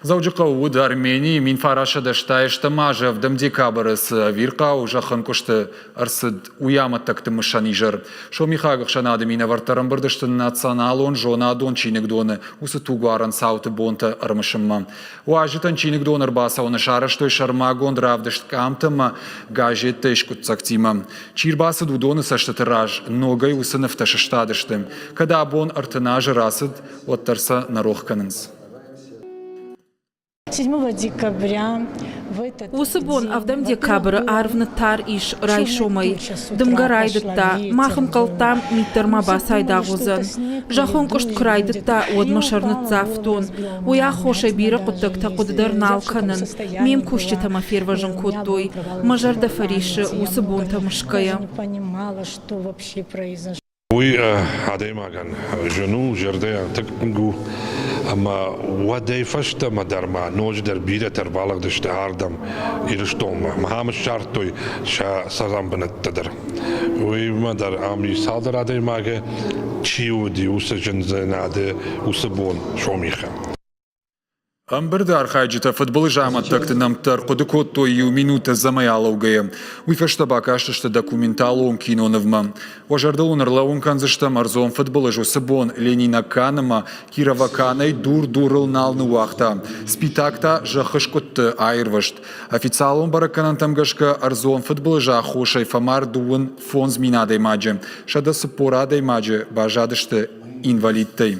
Дзӕуджыхъӕуы уыд Арменийы 1980 азы ӕвдӕм декабры цы ӕвирхъау зӕххӕнкъуысты ӕрцыд, уый амӕттӕгты мысӕн изӕр. Сомихаг ӕхсӕнады минӕвӕрттӕ ӕрӕмбырд сты Националон зонадон чиныгдоны уыцы тугуарӕн цауты бонтӕ ӕрымысынмӕ. Уазджытӕн чиныгдон ӕрбацӕуыны сарӕзтой сӕрмагонд равдыст къамтӕ ӕмӕ газеттӕй скъуыддзӕгтимӕ. Чи рбацыд, уыдоны цӕстыты раз ногӕй уыцы нывтӕ сыстадысты. Кӕд абон 30 азы рацыд, уӕддӕр сӕ нӕ рох кӕнынц. Уыцы бон ӕвдӕм декабры арв ныттар ис райсомӕй. Дымгӕ райдыдта, мах ӕнхъӕлдтам, мит дӕр ма бацайдагъ уыдзӕн. Зӕххон къуыст куы райдыдта, уӕд мӕ сӕр ныццавтон. Уый аххосӕй бирӕ хъуыддӕгтӕ хъуыды дӕр нал кӕнын. Ме мкусджытӕ мӕ фервӕзын кодтой. Мӕ зӕрдӕ фӕриссы уыцы бонтӕ мысгӕйӕ. Уый адӕймагӕн зын у, зӕрдӕйӕн тынг у ӕмӕ уӕдӕй фӕстӕмӕ дӕр ма ноджыдӕр бирӕтӕ ӕрбалыгъдысты ардӕм Ирыстонмӕ. Ам ссардтой сӕ цӕрӕнбынӕттӕ дӕр. Уыимӕ дӕр ам ис цалдӕр адӕймаджы, чи уыди уыцы зындзинады уыцы бон Сомихы. Ӕмбырды архайджытӕ фыдбылызы амӕттӕгты нӕмттӕ ӕрхъуыды кодтой иу минут ӕдзӕмӕй алӕугӕйӕ. Уый фӕстӕ бакастысты документалон кинонывмӕ. Уӕ зӕрдыл уын ӕрлӕууын кӕндзыстӕм ӕрдзон фыдбылыз уыцы бон Ленинакан ӕмӕ Кироваканӕй дур дурыл нал ныууагъта. Спитак та зӕххы скъуыдты аирвӕзт. Официалон бӕрӕггӕнӕнтӕм гӕсгӕ ӕрдзон фыдбылызы аххосӕй фӕмард 35 мин адӕймаджы, 140 адӕймаджы баззадысты инвалидтӕй.